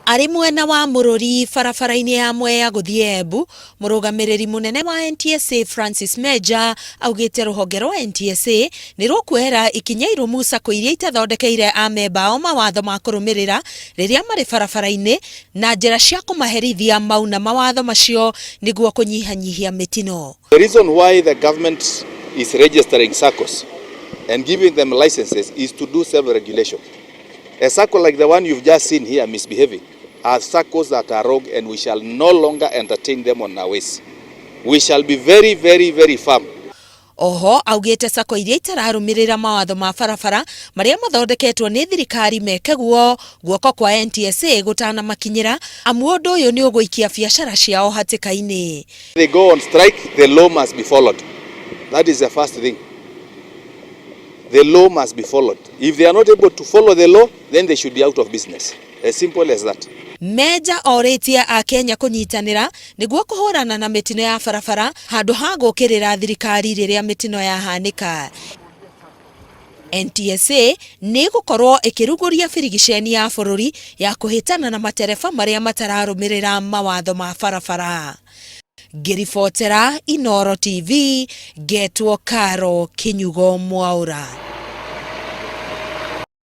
Arĩ mwena wa Mũrũri barabara-inĩ ya Mwea gũthiĩ Embu, mũrũgamĩrĩri mũnene wa NTSA Francis Meja augĩte rũhonge rwa NTSA nĩ rũkuoera ikinya irũmu sacco iria itathondekeire amemba ao mawatho ma kũrũmĩrĩra rĩrĩa marĩ barabara-inĩ na njĩra cia kũmaherithia mauna mawatho macio nĩguo kũnyihanyihia mĩtino. The reason why the government is registering SACCOs and giving them licenses is to do self-regulation. A SACCO like the one you've just seen here misbehaving are SACCOs that are rogue and we shall no longer entertain them on our ways. We shall be very, very, very firm. Oho augĩte sacco iria itararũmĩrĩra mawatho ma barabara marĩa mathondeketwo nĩ thirikari meke guo guoko kwa NTSA gũtanamakinyĩra amu ũndũ ũyũ nĩ ũgũikia biacara ciao hatĩka-inĩ. They go on strike, the law must be followed. That is the first thing. The law must be followed. If they are not able to follow the law, then they should be out of business. As simple as that. Meja orĩtie Akenya kũnyitanĩra nĩguo kũhũrana na mĩtino ya barabara handũ ha gũkĩrĩra thirikari rĩrĩa mĩtino yahanĩka. NTSA nĩ ĩgũkorwo ĩkĩrugũria birigiceni ya bũrũri ya kũhĩtana na matereba marĩa matararũmĩrĩra mawatho ma barabara. Ngĩribotera Inooro TV, ngetwo Caro Kinyugo Mwaura.